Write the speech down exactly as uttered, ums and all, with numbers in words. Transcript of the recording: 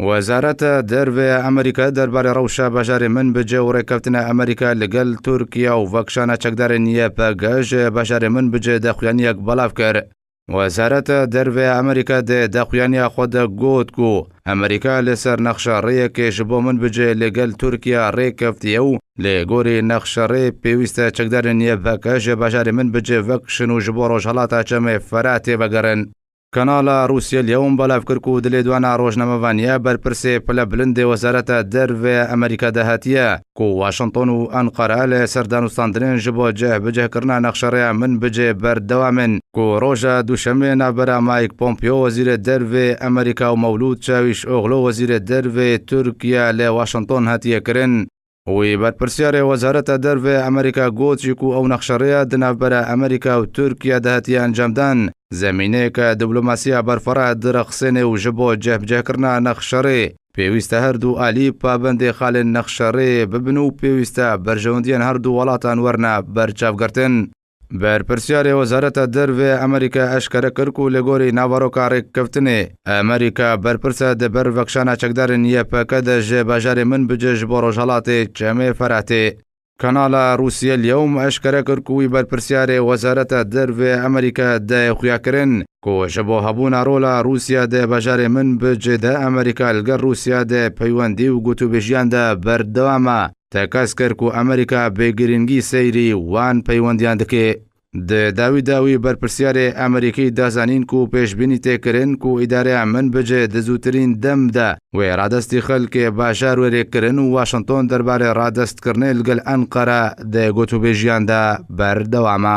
Wezareta Derve ya Amerîka derbarê rewşa bajarê Minbicê û rêkeftina Amerîka li gel Tirkiye û vekişana çekdarên Y P G ji bajarê Minbicê daxuyaniyek belav kir. Wezareta Derve ya Amerîka di daxuyaniya xwe de got ku Amerîka li ser nexşerêyekê ji bo Minbicê li gel Tirkiye rêkeftiye û li gorî nexşerê pêwîst e çekdarên Y P G ji bajarê Minbicê vekişin û ji bo rojhelata Çemê Feratê vegerin. Kanala Rûsya Liyewm belav kir ku di lêdwana rojnamevaniya berpirsê pile bilindê Wezareta Derve ya Amerîka de hatiye ku Washington û Enqere li ser danûstandinên ji bo cih bi cihkirina nexşerêya Minbicê berdewam in ku roja Duşemê navbera Mike Pompeo Wezîrê Dervê Amerîka û Mewlûd Çawîşoglu Wezîrê Dervê Tirkiye li Washington hatiye kirin. Wî berpirsyarê Wezareta Derve Amerîka got jî ku ew nexşerêya di navbera Amerîka û Tirkiye de hatiye encamdan, zemîneyeke diplomasiya berfireh direxsêne û ji bo cihbicihkirina nexşerê pêwîst e her du alî pabendê xalên nexşerê bibin û pêwîst e berjewendiyên her du welatan werine berçavgirtin. Berpirsyarê Wezareta Derve Amerîka eşkere kir ku li gorî naveroka rêkeftinê, Amerîka berpirs e di ber vekişana çekdarên Y P G de ji bajarê Minbicê ji bo rojhelatê Çemê Feratê. Kanala Rûsya Liyewm eşkere kir ku wî berpirsyarê Wezareta Derve Amerîka de xuya kirin ku ji bo hebûna rola Rûsya di bajarê Minbicê de Amerîka li gel Rûsya di peywendî û gotûbêjiyan de berdewam e. Tekez kir ku Amerîka bi girîngî seyrî wan peywendiyan dike. Di dawî de wî berpirsyarê Amerîkî da zanîn ku pêşbînî tê kirin ku îdareya Minbicê di zûtirîn dem de wê radestî xelkê bajar wê rê kirin û Washington derbarê radestkirinê li gel Enqere di gotûbêjiyan de berdewam e.